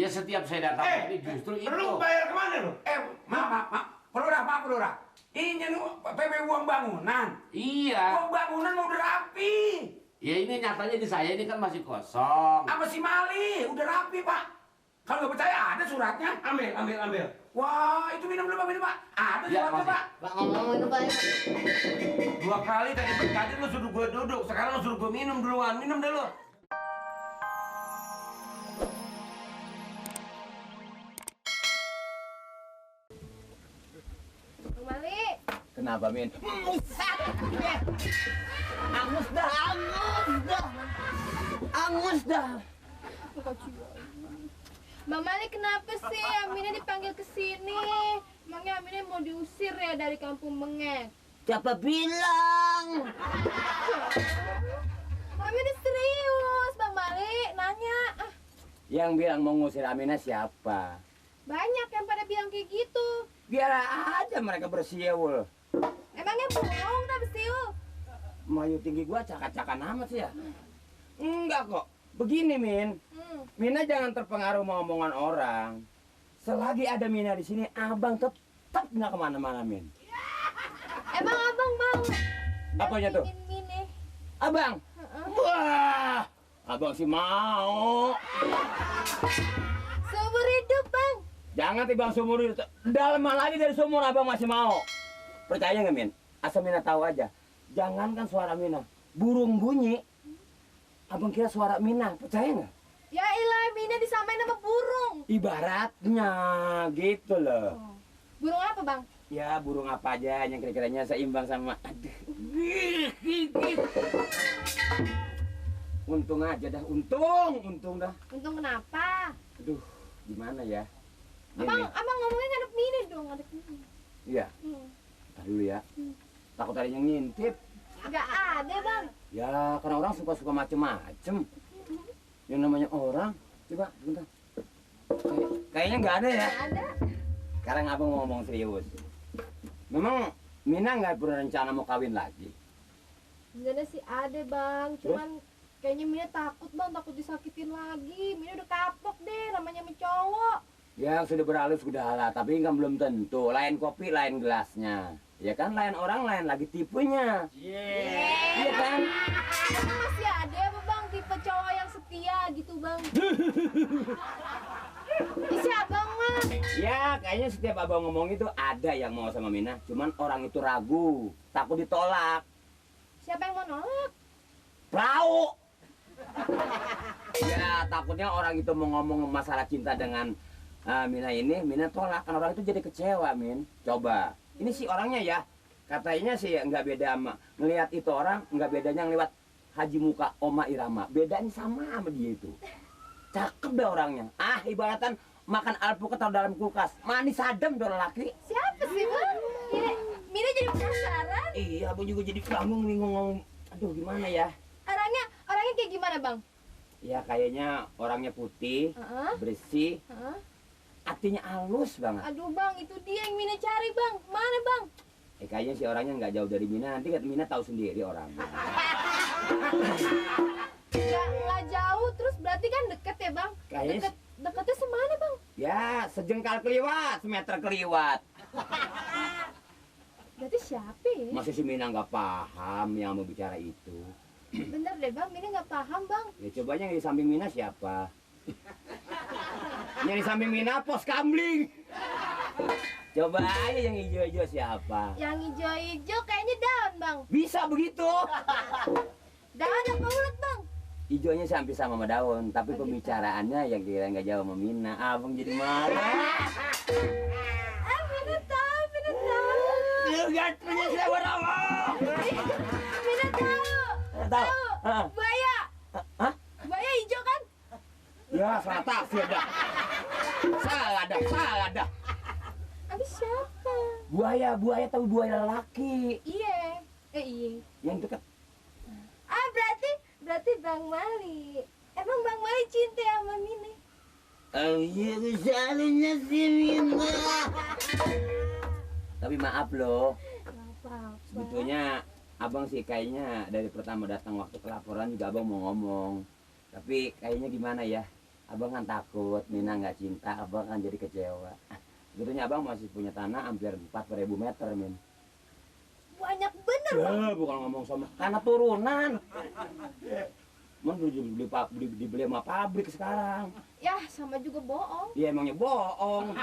setiap saya datang ini justru itu. Lu bayar kemana lu? Maaf, Perlu dah. Ini PP uang bangunan. Iya. Uang bangunan mau udah rapi. Ya ini nyatanya di saya ini kan masih kosong. Apa si Mali? Udah rapi, Pak. Kalau nggak percaya ada suratnya. Ambil. Wah, itu minum dulu, Pak. Ada Ya, suratnya, masih. Pak. Pak ngomong itu Pak. 2 kali tadi lu suruh gua duduk, sekarang lu suruh gua minum duluan. Minum dulu. Bang Mali, Kenapa Min? Angus dah. Bang Mali kenapa sih Aminah dipanggil ke sini? Emangnya Aminah mau diusir ya dari kampung Mengek? Siapa bilang? Aminah serius, Bang Mali, nanya. Yang bilang mau ngusir Aminah siapa? Banyak yang pada bilang kayak gitu. Biar aja mereka bersiul. Emangnya bohong tak besiu? Mayu tinggi gua cakak-cakan amat sih ya. Enggak kok. Begini Min. Mina jangan terpengaruh sama omongan orang. Selagi ada Mina di sini, abang tetap nggak kemana-mana Min. Emang abang mau? Apanya tuh? Mine. Abang. Wah, abang sih mau. Seumur hidup bang. Jangan tiba seumur hidup. Dalaman lagi dari sumur abang masih mau. Percaya nggak Min? Asal Mina tahu aja. Jangankan suara Mina, burung bunyi. Abang kira suara Mina, percaya nggak? Ya ilah, Mina disamain sama burung. Ibaratnya gitu loh. Oh. Burung apa bang? Ya burung apa aja yang kira-kiranya seimbang sama. Aduh. Untung aja dah, untung dah. Untung kenapa? Aduh, gimana ya? Abang ngomongnya ngadep Mina dong, ngadep Mina. Iya, ntar dulu ya. Takut ada yang ngintip. Gak ada bang. Ya, karena orang suka-suka macem-macem. Yang namanya orang, coba bentar. Kayaknya nggak ada ya. Gak ada. Sekarang abang ngomong serius. Memang Mina nggak berencana mau kawin lagi. Sebenarnya sih ada bang, cuman kayaknya Mina takut bang, takut disakitin lagi. Mina udah kapok deh, namanya cowok. Yang sudah berlalu sudah lah, tapi kan belum tentu. Lain kopi, lain gelasnya. Ya kan, lain orang, lain lagi tipenya. Iya kan? Emang masih ada apa bang tipe cowok yang setia gitu bang? Isi abang mah. Ya, kayaknya setiap abang ngomong itu ada yang mau sama Mina. Cuman orang itu ragu, takut ditolak. Siapa yang mau nolak? Perahu. Ya, takutnya orang itu mau ngomong masalah cinta dengan Mina ini, Mina tolak. Kan orang itu jadi kecewa, Min. Coba. Ini sih orangnya ya, katanya sih nggak beda sama ngelihat itu orang, nggak bedanya ngelihat Haji Muka Oma Irama. Bedanya sama dia itu. Cakep deh orangnya. Ibaratan makan alpukat taruh dalam kulkas. Manis adem tuh laki. Siapa sih bang? Mina jadi penasaran. Iya, abang juga jadi bingung nih ngomong. Aduh, gimana ya? Orangnya kayak gimana bang? Ya kayaknya orangnya putih, bersih, hatinya halus banget. Aduh bang, itu dia yang Mina cari bang. Mana bang? Kayaknya si orangnya nggak jauh dari Mina. Nanti Mina tahu sendiri orangnya. Nggak jauh, terus berarti kan deket ya bang? Kayaknya Deketnya semana bang? ya sejengkal keliwat, semeter keliwat. Berarti siapa ya? Masih si Mina nggak paham yang mau bicara itu. Bener deh bang, Mina nggak paham bang. Ya cobanya yang di samping Mina siapa? Yang di samping Mina pos kambling. Coba aja yang hijau-hijau siapa? Yang hijau-hijau kayaknya daun bang. Bisa begitu. Daun apa ulet bang? Hijaunya sih hampir sama daun, tapi pembicaraannya yang kira nggak jauh sama Mina. Abang jadi marah. Mina tahu, Mina tahu. Lihat punya siapa nama? Mina tahu. Tahu. Buaya. Hah? Buaya hijau kan? Ya, salah tafsir dah. Salah dah. Abis siapa? Buaya tapi buaya lelaki. Iya. Iya. Yang dekat. Berarti Bang Mali. Emang Bang Mali cinta sama Mina? Oh iya, misalnya si Mina. Tapi maaf loh. Apa-apa. Sebetulnya abang sih kayaknya dari pertama datang waktu ke laporan juga abang mau ngomong. Tapi kayaknya gimana ya? abang kan takut Mina nggak cinta, abang kan jadi kecewa. Sebetulnya abang masih punya tanah hampir 4.000 meter, Min. Banyak bener, Bang. Ya, bukan ngomong sama tanah turunan. Mon dibeli sama pabrik sekarang. Ya, sama juga bohong. Dia emangnya bohong.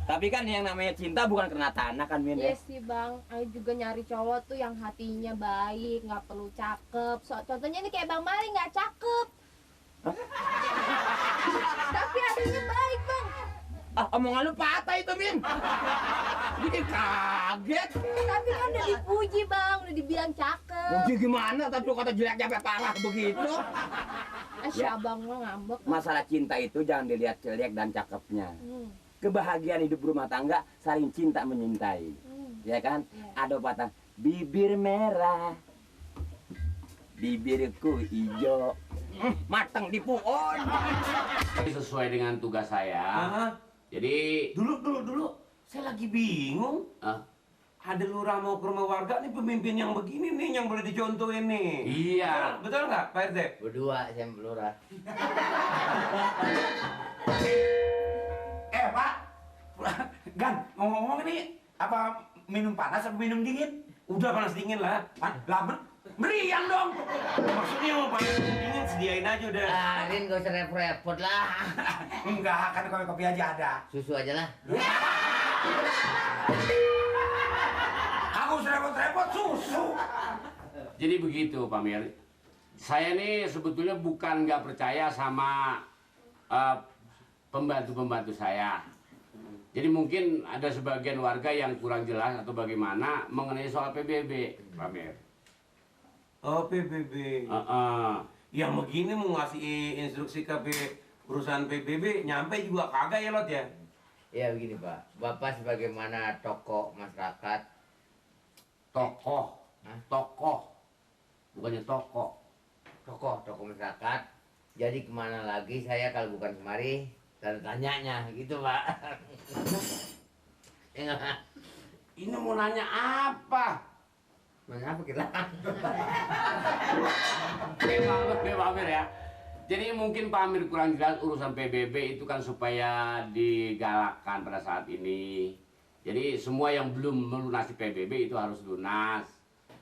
Tapi kan yang namanya cinta bukan karena tanah kan, Min. Iya sih, Bang. Ayo juga nyari cowok tuh yang hatinya baik, nggak perlu cakep. Contohnya ini kayak Bang Mali, nggak cakep. Tapi hatinya baik, Bang. Ah, omongan lu patah itu, Min. Bikin kaget. Tapi kan udah dipuji, Bang. Udah dibilang cakep. Mungkin gimana tapi lu kata jelek sampai parah begitu. Si Ya. abang lo ngambek. Masalah cinta itu jangan dilihat jelek dan cakepnya. Hmm. Kebahagiaan hidup berumah tangga saling cinta menyintai. Ya kan? Iya. Ada pepatah bibir merah, bibirku hijau, mateng di pohon. Sesuai dengan tugas saya. Hah? Jadi, Dulu. Saya lagi bingung. ah, Ada lurah mau ke rumah warga nih, pemimpin yang begini nih yang boleh dicontohin nih. iya. Betul nggak, Pak RT? Berdua saya lurah. Pak. Gan, ngomong-ngomong ini apa minum panas atau minum dingin? Udah panas dingin lah. Lah, meriang dong. Maksudnya mau panas dingin sediain aja udah. Rin gak usah repot-repot lah. Enggak, kan kopi aja ada. Susu aja lah. Aku repot-repot susu. Jadi begitu, Pak Mir. Saya nih sebetulnya bukan nggak percaya sama pembantu-pembantu saya. Jadi mungkin ada sebagian warga yang kurang jelas atau bagaimana mengenai soal PBB, Pak Mir. Oh, PBB. Yang begini mau ngasih instruksi ke perusahaan PBB, nyampe juga kagak ya, Lot ya? Ya begini Pak, Bapak sebagaimana tokoh masyarakat. Tokoh, Hah? tokoh, bukannya tokoh. Tokoh masyarakat. Jadi kemana lagi saya kalau bukan kemari? Tanda tanyanya gitu Pak. Ya nggak? Ini mau nanya apa? Mana apa kita? Pak Amir ya. Jadi mungkin Pak Amir kurang jelas urusan PBB itu kan supaya digalakkan pada saat ini. Jadi semua yang belum melunasi PBB itu harus lunas.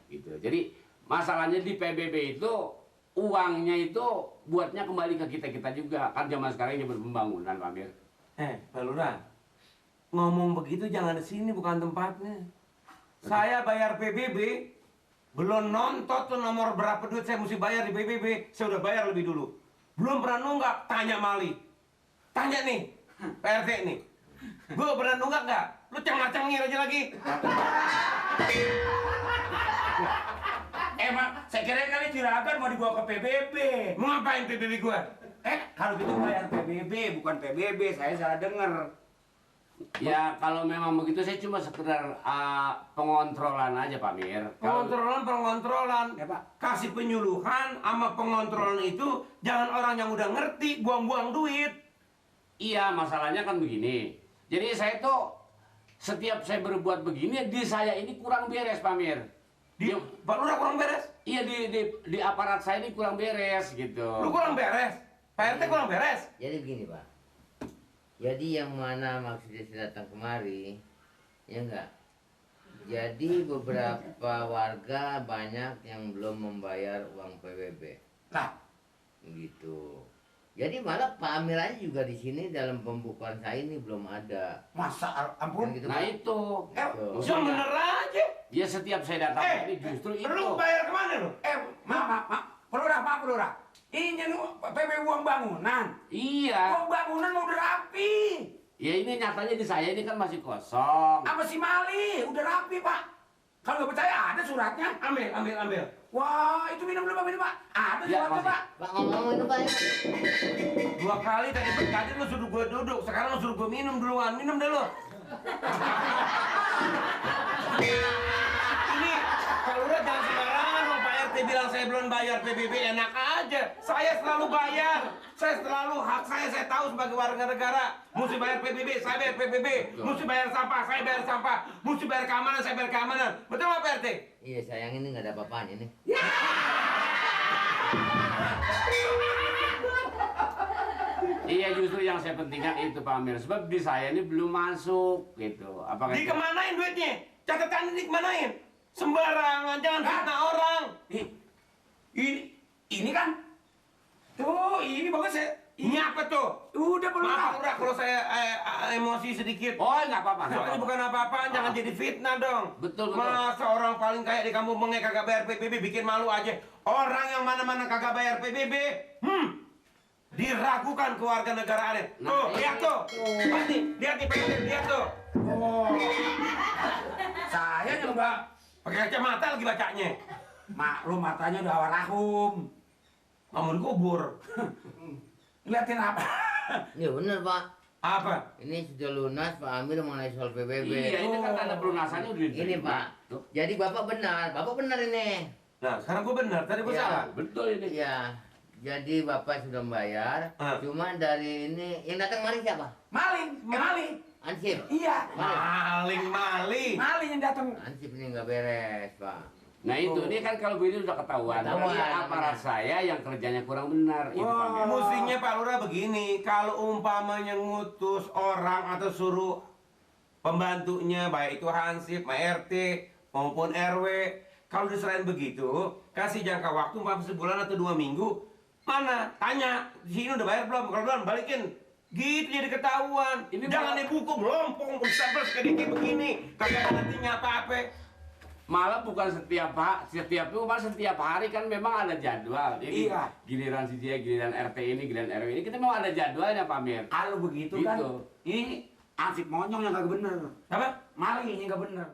Gitu. Jadi masalahnya di PBB itu uangnya itu buatnya kembali ke kita-kita juga. Kan zaman sekarang ini berpembangunan, Pak Amir. Pak Lurah, ngomong begitu jangan di sini, bukan tempatnya. Saya bayar PBB, belum nonton tuh nomor berapa duit saya mesti bayar di PBB. Saya udah bayar lebih dulu. Belum pernah nunggak, tanya Mali. Tanya nih, PRT nih. Gue pernah nunggak nggak? Lu cengir aja lagi. Mak, saya kira kali Juragan mau dibawa ke PBB. Mau ngapain PBB gue? Kalau gitu bayar PBB, bukan PBB. Saya salah denger. Ya kalau memang begitu saya cuma sekedar pengontrolan aja, Pak Mir. Kalau- Pengontrolan. Ya, Pak. Kasih penyuluhan sama pengontrolan itu jangan orang yang udah ngerti buang-buang duit. Iya, masalahnya kan begini. Jadi saya tuh setiap saya berbuat begini, di saya ini kurang beres, Pak Mir. Pak Lurah kurang beres. Iya, di aparat saya ini kurang beres gitu. Lu kurang beres. Pak RT kurang beres. Jadi begini Pak. Jadi yang mana maksudnya saya datang kemari, ya enggak? Jadi beberapa warga banyak yang belum membayar uang PBB. Nah, Gitu. Jadi malah Pak Amir aja juga di sini dalam pembukuan saya ini belum ada. masa ampun. Kan gitu, Nah Pak? itu. Tuh. Yang bener aja. Ya setiap saya datang ini justru itu. Lu bayar kemana lu? Maaf. Pelurah. Ini PBB uang bangunan. Iya. Uang bangunan mau udah rapi. Ya ini nyatanya di saya ini kan masih kosong. Apa si Mali? Udah rapi, Pak. Kalau nggak percaya ada suratnya. Ambil. Wah, itu minum dulu, Pak. Ada Ya, suratnya, masih. Pak. Pak ngomong itu Pak. 2 kali tadi lu suruh gue duduk, sekarang lu suruh gue minum duluan. Minum dulu. Ini kalau udah jangan sembarangan loh, Pak RT bilang saya belum bayar PBB, enak aja. Saya selalu bayar. Saya selalu hak saya tahu sebagai warga negara. Mesti bayar PBB, saya bayar PBB. Mesti bayar sampah, saya bayar sampah. Mesti bayar keamanan, saya bayar keamanan. Betul nggak Pak RT? Iya sayang ini nggak ada apa-apanya nih. Iya, justru yang saya pentingkan itu Pak Amir. Sebab di saya ini belum masuk gitu. Apakah Dikemanain duitnya? Catatan ini dikemanain? Sembarangan, jangan fitnah orang. Ih, ini kan. Tuh, ini bagus ya. Ini apa tuh? Udah belum. Maaf udah kalau saya emosi sedikit. Oh, nggak apa-apa. nggak Soalnya apa-apa. bukan apa-apaan, jangan jadi fitnah dong. Betul, betul. Masa orang paling kaya di kampung Bengek kagak bayar PBB, bikin malu aja. Orang yang mana-mana kagak bayar PBB, diragukan kewarganegaraannya. Nah, Tuh, iya. lihat tuh. Lihat nih, lihat tuh. Oh. Saya juga Pakai kacamata lagi bacanya. maklum matanya udah warahum. Namun kubur. Ngeliatin apa? Ya bener Pak. Apa? Ini sudah lunas Pak Amir mengenai soal PBB. Iya, ini kan tanda pelunasannya udah diterima. Ini Pak. Tuh. Jadi Bapak benar ini. Nah, sekarang gua benar, tadi gua Iya. salah. Betul ini. Iya. Jadi Bapak sudah membayar. Ah. Cuma dari ini yang datang kemarin siapa? Maling, maling. Ansip. Iya, Maling. maling yang datang. Ansip ini nggak beres Pak. Nah itu, ini kan kalau begini udah ketahuan. Ketahuan, Berarti aparat benar. saya yang kerjanya kurang benar. Itu Pak Amir. Mestinya Pak Lurah begini, kalau umpamanya ngutus orang atau suruh pembantunya, baik itu Hansip, RT, maupun RW, kalau diserahin begitu, kasih jangka waktu umpamanya sebulan atau 2 minggu, mana? Tanya, di sini udah bayar belum? Kalau belum, balikin. Gitu jadi ketahuan. Ini Jangan malah- dibuku, melompong, bersabel kayak begini. Kagak ada nantinya apa-apa. Malah bukan setiap setiap hari kan memang ada jadwal. Jadi Iya. giliran si dia, giliran RT ini, giliran RW ini, kita memang ada jadwalnya Pak Amir. Kalau begitu Gitu. kan, ini ansip monyong yang kagak bener. Apa? Maling yang kagak bener.